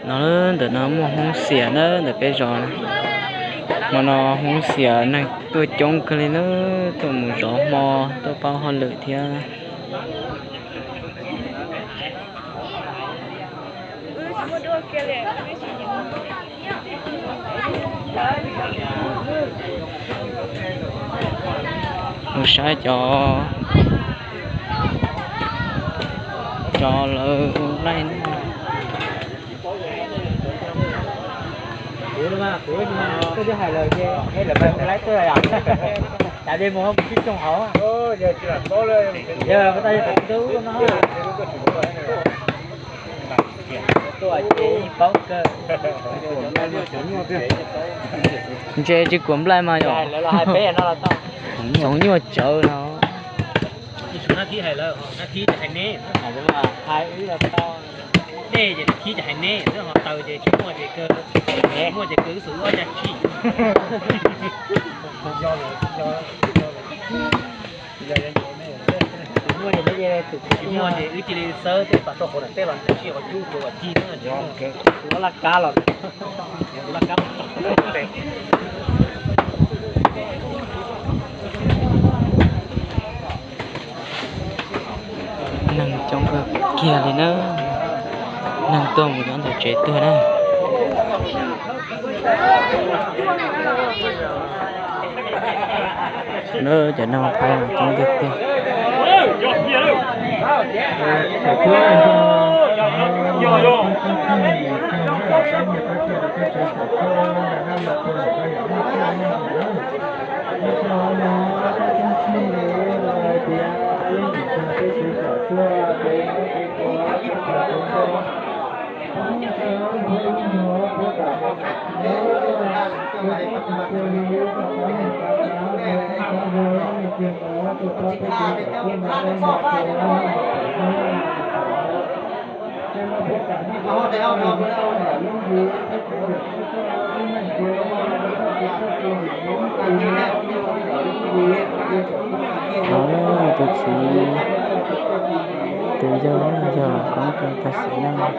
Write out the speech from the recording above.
No ntawm no muaj Hmoob xiam na ntawm peb zos na. Hmo no Hmoob xiam neeg tuaj coob kawg li na, tuaj mus zov hmo, tuaj pab hauj lwm thiab. Mus saib cov, cov lawv ua nplaig. Kuv twb hais lawm ces lawv mus laib tuaj, cas dej mus sib tsoo hauv. Yog, ntse tsis kuam nplaig mas yog. Txhoov nyuaj tsawv no. Dej ces nab thib ces hais neb, xwb ho taws ces tsis muaj ces kawg, muaj ces kawg wb xub ob cag tsib. Tsis muaj ces wb cia li xawb tej pas rau hauv ntawm tej los ntawm sij hawm cub rau cig xwb. Tus laj kab los, tus laj kab los. Neeg coob kawg kiag li na. Neeg tuaj mus nyob ntawm tsev tuag na. Cov neeg phaib coob tiag tiag. Tus txiv, tus yawg yog koob rau tag sim neej.